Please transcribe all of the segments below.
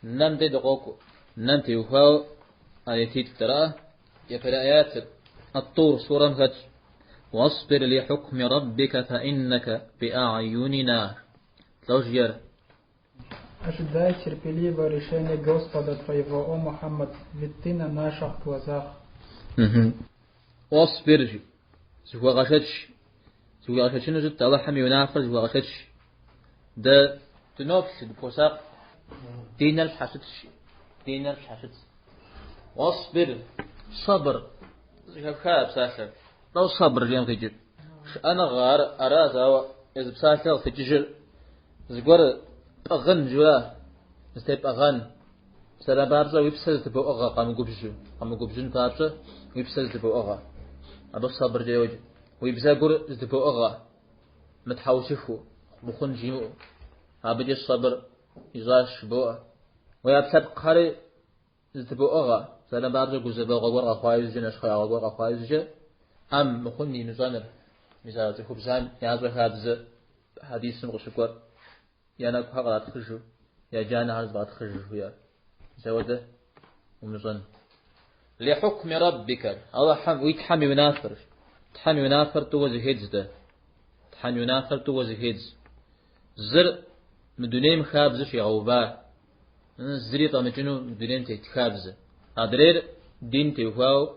Нэм дей дыкъокӏуэ. Нэм теухуауэ аятитӏ ара? Япэрей аятыр Ат-Тур сурэм хэтщ. Уасбир лихукми раббика фаиннака биаъюнина. Лӏо жиӏэр? Ожидай терпеливо решение Господа твоего, о Мухаммад, ведь ты на наших глазах. Уасбир жи. Зыхуэгъэшэч. Зыхуигъэшэчыну щыт Алыхьым и унафэр зыхуэгъэшэч. Дэ дыноплъ, дыпхуосакъ. Ди нэр пщхьэщытщ. Ди нэр пщхьэщытщ. Уасбир, сабр. Зэхэфха псалъэр. Лӏо сабр жиӏэм къикӏыр. Шыӏэныгъэ ар аращ, ауэ езы псалъэр къытекӏыжыр зыгуэр пӏыгъын жиӏэура, зытепӏыгъэн. Псалъэм папщӏэ уи псэр зытыбоӏыгъэ къэмыгубжьу, къэмыгубжьын папщӏэ уи псэр зытыбоӏыгъэ. Абы сабркӏэ йоджэ. Уи бзэгур зытыбоӏыгъэ, мытхьэусыхыу, мыхъун жимыӏэу. Абыкӏэ сабр ищӏащ жыбоӏэ. Уи ӏэпкълъэпкъхэри зытыбоӏыгъэ, псалъэм папщӏэ гузэвэгъуэ гуэр къэхъуа иужькӏэ, нэщхъеягъуэ гуэр къэхъуа иужькӏэ, ӏэм мыхъун имыщӏэныр. Мис а цӏыхубзхэм ящӏэ хабзэ хьэдисым къыщыкӏуэр. Я нэкӏухэр къратхъыжу, я джанэхэр зэфӏатхъыжу жыхуиӏэр. Мис ауэдэ умыщӏэн. Лихьукми раббика, Алыхьым, уи Тхьэм и унафэрщ. Тхьэм и унафэр тӏууэ зэхедз дэ. Тхьэм и унафэр тӏууэ зэхедз. Зыр мы дунейм хабзэ щигъэува, зыри фӏэмыкӏыну мы дунейм тет хабзэ. Адрейр дин теухуауэ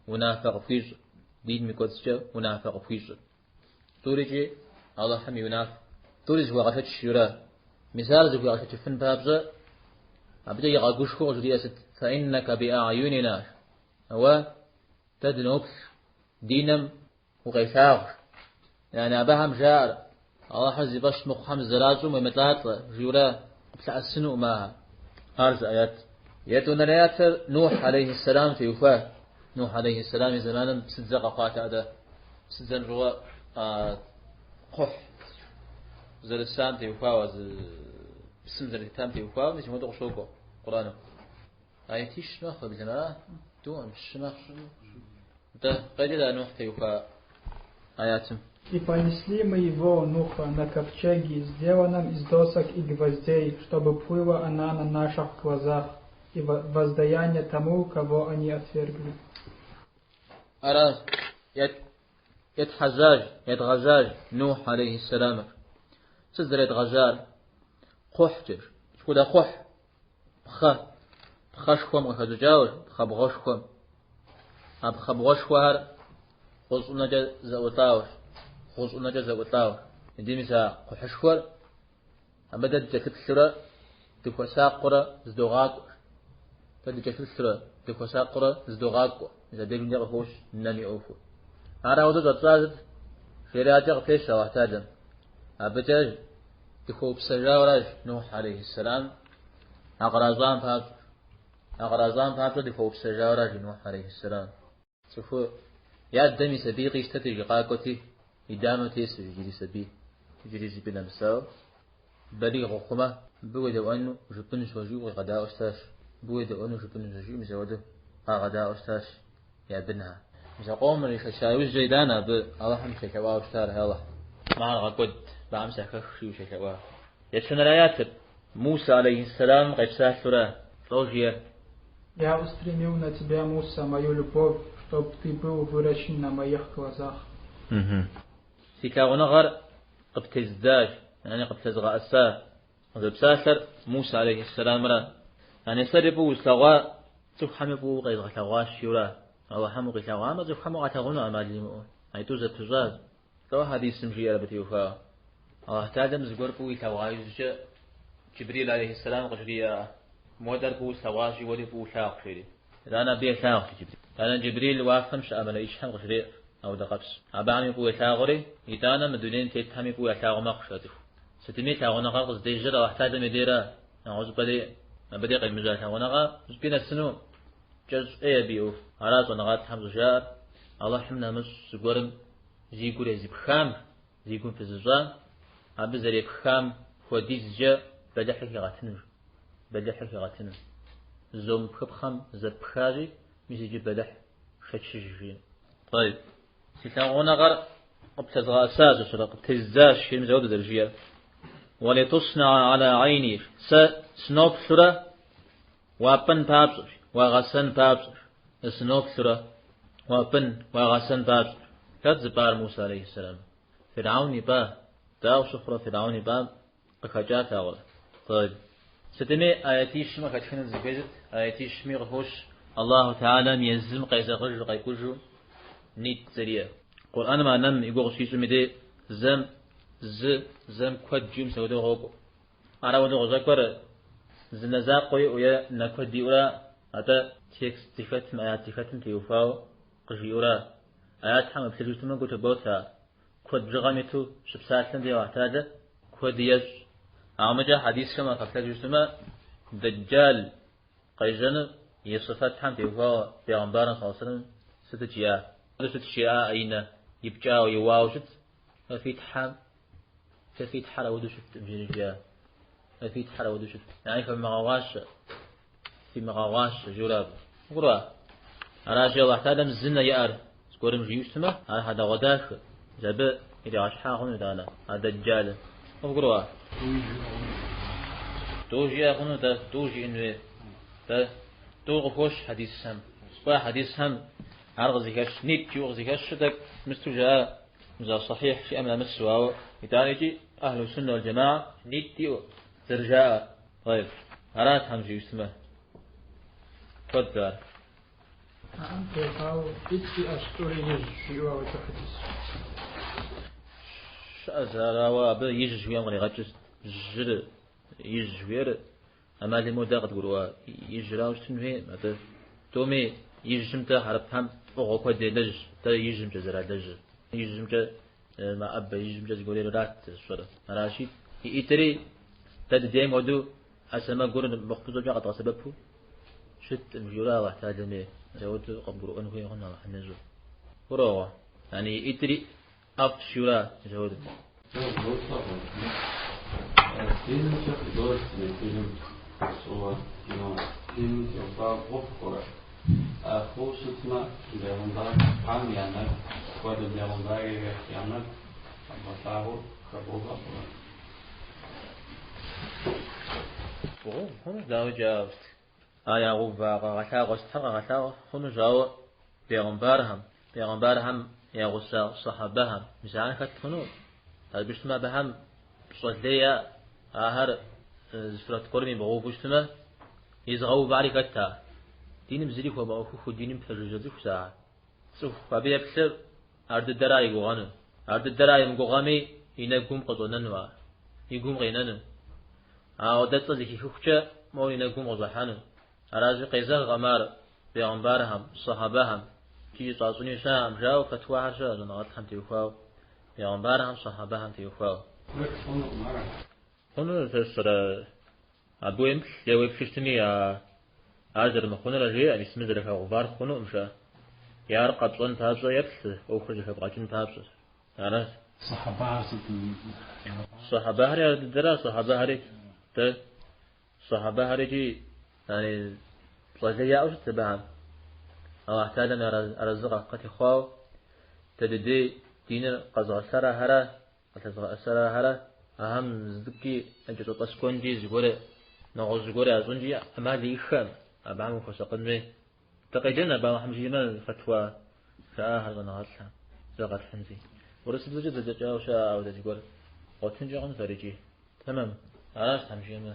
унафэ къыпхуищӏыр, диным и кӏуэцӏкӏэ унафэ къыпхуищӏыр. Тӏурикӏи Алыхьым и унафэ. Тӏури зыхуэгъэшэч жиӏэурэ. Мис ар зыхуигъэшэчыфын папщӏэ, абыкӏэ игъэгушхуэу къыжриӏэ сыт? Фаиннака биаъюнина. Уэ дэ дыноплъ, ди нэм укъелъагъу. Яни абыхэм жаӏэр, Алыхьыр зи фӏэщ мыхъухэм зэращӏым уемылӏалӏэ, жиӏэурэ къыплъэӏэсынукъым ахэр. Ар зы аят. Етӏуанэрей аятыр Нухь алейхьиссэлам теухуа. Нухь алейхьиссэлам и зэманым псыдзэ къэхъуатэкъэ-тӏэ. Псыдзэм щыгъуэ кхъухь зэрысам теухуауэ, псым зэрытетам теухуауэ, мис мыпхуэдэу къыщокӏуэ Къурӏэным. Аятищ мэхъу, уеблэмэ, тӏуӏым, щы мэхъу. Нтӏэ, къеджэ Нухь теухуа аятым. И понесли мы его, Нуха, на ковчеге, сделанном из досок и гвоздей, чтобы плыла она на наших глазах, и воздаяние тому, кого они отвергли. Ара етхьэжьащ, едгъэжьащ Нухь алейхьиссэламыр. Сыт зэредгъэжьар? Кхъухькӏэ. Сыт хуэдэ кхъухь? Пхъэ. Пхъэшхуэм къыхэщӏыкӏауэ, пхъэбгъуэшхуэм. А пхъэбгъуэшхуэхэр гъущӏӏунэкӏэ зэӏулӏауэ, гъущӏӏунэкӏэ зэӏулӏауэ. Иджы мис а кхъухьышхуэр абы дэ дыкӏэлъыплъурэ, дыхуэсакъыурэ зыдогъакӏуэ. Дэ дыкӏэлъыплъурэ, дыхуэсакъыурэ зыдогъакӏуэ. Мис абдежым де къыхощ нэм и ӏуэхур. Ар ауэдэу щӏэтщӏар сыт? Жери адэкӏэ къыпещэ Алыхь Тэхьэлам. Абыкӏэ дыхуэупсэжауэращ Нухь алейхьиссэлам а къращӏам папщӏэ. А къращӏам папщӏэ дыхуэупсэжауэращ Нухь алейхьиссэлам. Цӏыху и адэм и сабий къищтэти, жи къакӏуэти, и дамэ тесу иджыри сабий, иджыри зыщӏыпӏи нэмысауэ. Балигъ хъумэ, мыбы уедэӏуэну жыпӏэнущ уэ жиӏэу къигъэдаӏуэу щытащ. Мыбы уедэӏуэну жыпӏэнущ уэ жиӏэу мис ауэдэу къагъэдаӏуэу щытащ я бынхэр. Мис а къомыр ишэча иужькӏэ итӏанэ абы Алыхьым щелъэӏуауэ щытар, Алыхь, мыхэр гъэкӏуэд, мыхэм сахэх жиӏэу щелъэӏуа. Ещанэрей аятыр, Мусэ алейхьиссэлам къепсалъэурэ, лӏо жиӏэр? Я устремил на тебя, Муса, мою любовь, чтоб ты был выращен на моих глазах. Си лъагъуныгъэр къыптездзащ, яни къыплъэзгъэӏэса. Къызэпсалъэр Мусэ алейхьиссэламра. Яни сэри фӏыуэ услъэгъуа, цӏыхухэми фӏыуэ укъезгъэлъэгъуащ, жиӏэурэ. Алыхьым укъилъэгъуамэ, цӏыхухэм укъалъэгъуну ӏэмал имыӏэу. Аитӏу зэпыщӏащ. Лӏо хьэдисым жиӏэр абы теухуауэ. Алыхь Тэхьэлам зыгуэр фӏыуэ илъэгъуа иужькӏэ Джибрил алейхьиссэлам къыжриӏэ, Модэр фӏыуэ слъэгъуащи, уэри фӏыуэ лъагъу, жери. Итӏанэ абы елъагъу Джибрил. Итӏанэ Джибрил уафэм щыӏэ мэлэӏичхэм къыжреӏэ, ауэдэ къабзэу. Абыхэми фӏыуэ елъагъури, итӏанэ мы дунейм тетхэми фӏыуэ ялъагъу мэхъу, жи а цӏыху. Сытми лъагъуныгъэр къыздежьэр Алыхь Тэхьэлам и дейра, нэгъуэщӏыпӏэ дейкъым. Абы дей къемыжьа лъагъуныгъэ зыщӏыпӏи нэсыну кӏэщӏ ӏей абы и ӏуэху. Ара щӏэныгъэлӏхэм щӏыжаӏэр, Алыхьым нэмыщӏ зыгуэрым зи гур езыпхам, зи гум пызыщӏам, абы зэрепхам хуэдизкӏэ бэлыхьыр хигъэтынущ, бэлыхьыр хигъэтыну. Зомыпхыпхъэм зэппхащи, мис иджы бэлыхь шэчыж, жи. Тӏэйб. Си лъагъуныгъэр къыплъэзгъэӏэсащ, ащэрэ къыптездзащ, жери мис ауэдэ зэрыжиӏэр. Уалитуснаа аля айни. Сэ сыноплъурэ. Уапӏын папщӏэщ, уагъэсэн папщӏэщ. Сыноплъурэ, уапӏын, уагъэсэн папщӏэщ. Хэт зыпӏар Мусэ алейхьиссэлам? Фирхьэун ипӏа? Дауэ щыхъурэ Фирхьэун ипӏам къыхэкӏат ауэрэ? Тӏэйб. Сытми аятищым къыхэтхыну дызыхуейр сыт? Аятищми къыхощ Аллаху Тэхьэлам езым къезэгъыжу, къекӏужу нитӏ зэриӏэр. Къурӏэным а нэм и гугъу щищӏым и дей зэм зы, зэм куэд жиӏэу мис апхуэдэу къокӏуэ. Ар ауэдэу къыщӏэкӏуэр зы нэ закъуэ иӏэу е нэ куэд иӏэура, атӏэ текст зыхэтым, аят зыхэтым теухуауэ къыжиӏэура. Аятхэм уеплъыжу щытмэ, гу лъыботэ, куэд бжыгъэм иту щыпсалъэм дей Аллахь Тэхьэлэ куэд ещӏ. Ауэ мыкӏэ хьэдисхэм уахэплъэжу щытмэ, Дэджджал къежьэну и сыфэтхэм теухуауэ бегъымбарым саллаллаху алейхи вассалам сытыт жиӏа? Сыт жиӏа и нэ ипкӏауэ, иуауэ щыт? Фи Тхьэм Фэ фи Тхьэр ауэдэу щыткъым, жери жиӏа. Фэ фи Тхьэр ауэдэу щыт. Яни фымыгъэгъуащэ. Фимыгъэгъуащэ, жиӏэурэ абы. Къыбгурыӏуа? Аращи, Аллахь Тэхьэлэм зы нэ иӏэр зыгуэрым жиӏэу щытмэ, ар хьэдэгъуэдахэ. Мис абы иригъэщхьа хъуну итӏанэ, а Дэджджалыр. Къыбгурыӏуа? Тӏу жиӏэ хъуну, тӏэ, тӏу жиӏэн хуей. Тӏэ, тӏу къыхощ хьэдисхэм. Кӏуэ хьэдисхэм ар къызыхэщ, нитӏ жиӏэу къызыхэщыр тӏэкӏу мысту жаӏа. Мис а сахихь жиӏэм нэмысу, ауэ итӏанэ икӏи ахьлу суннэ уал джамаа нитӏ иӏэу зэрыжаӏэр. Тӏэйб. Арат Тхьэм жиӏэу щытмэ. Куэд ар. Аӏэм теухуауэ ӏитӏ иӏэщ, тӏури ижь, жиӏэу ауэдэ хьэдис. Щыӏэщ ар, ауэ абы ижь жиӏэм къригъэкӏыр сыт? Жьыр, ижь жиӏэр ӏэмал имыӏэу дэ къыдгурыӏуа ижьрауэ щытын хуейкъым, атӏэ тӏуми ижьымкӏэ хьэрыпхэм фӏыгъуэ куэд елэжь, дэ ижьымкӏэ зэралэжьыр. Ижьымкӏэ мэӏэбэ, ижьымкӏэ зыгуэр ират, зэрысщӏэрэ. Аращи, и ӏитӏри дэ дыдейм хуэдэу ӏэ сэмэгур мыхъумыщӏэкӏэ къэдгъэсэбэпу щыткъым, жиӏэурэ Алыхь Тэхьэлэми ауэдэу къыбгурыӏуэн хуей хъун Алыхьым ещӏэ. Гурыӏуэгъуэ? Яни и ӏитӏри ӏэфӏщ, жиӏэурэ ауэдэу. Динымкӏэ художественный фильм сщӏыуэ кино. Диным теухуауэ ӏуэхухэр хъуу щытмэ, бегъымбархэм я нэгу хуэдэ бегъымбар я нэгу къэбгъэлъагъуэу хэбгъэувэ хъурэ? Бгъэув хъуну, дауикӏ, а ягъэува къагъэлъагъуэ сытхэр къагъэлъагъуэ хъунущ, ауэ бегъымбархэм, бегъымбархэм я гъуса сахьабэхэм, мис ахэр хэт хъуну? Абы щытмэ, абыхэм пщӏэ лей яӏэ, ахэр зы сурэт гуэрым ибгъэувэу щытмэ, изыгъэувари хэт ар? Диным зыри хуэмыӏуэхуху, диным пэжыжьэ цӏыхущ ахэр. Цӏыху абы еплъыр ар дыдэра и гугъэну. Ар дыдэра имыгугъэми, и нэгум къыщӏэнэну ар, и гум къинэну. Ауэ дэ цӏэ зэхихыхукӏэ мор и нэгум къыщӏыхьэну. Аращи, къезэгъкъым ар бегъымбархэм, сахьабэхэм, икӏи щӏащӏыни щыӏэкъым, жаӏэу фэтуахэр щыӏэ щӏэныгъэлӏхэм теухуауэ, бегъымбархэм, сахьабэхэм теухуауэ. Хъуну сэ абы уемыплъ е уеплъу щытми, ар зэрымыхъунур жеӏэ, мис мы зэрыхэгъувар хъунукъым, жаӏэ. Е ар къэпщӏэн папщӏэ еплъ, ӏуэхур зэхэбгъэкӏын папщӏэ. Аращ. Сахьабэхэр сыт? Сахьабэхэри ар дыдэра, сахьабэхэри дэ сахьабэхэр икӏи яни пщӏэ лей яӏэу щыт абыхэм. Аллахь Тэхьэлэм арэзы къатехъуауэ, дэ дыдей диныр къэзыгъэсар ахэра, къылъэзыгъэӏэсар ахэра, ахэм зытӏыкӏи якӏэщӏэтӏэскӏуэнкӏи зыгуэр нэгъуэщӏ зыгуэр ящӏынкӏи ӏэмал иӏэххэкъым, абыхэм ухуэсакъын хуей. Дыкъеджэн абы Алыхьым жиӏэмэ фэтуа жаӏахэр щӏэныгъэлӏхэм зэ къэтхьынси. Урысыбзэкӏэ зэдзэкӏауэ щыӏэ ауэдэ зыгуэр гъуэтынкӏэ хъунущ ар икӏи. Тэмэм. Аращ Тхьэм жиӏэмэ.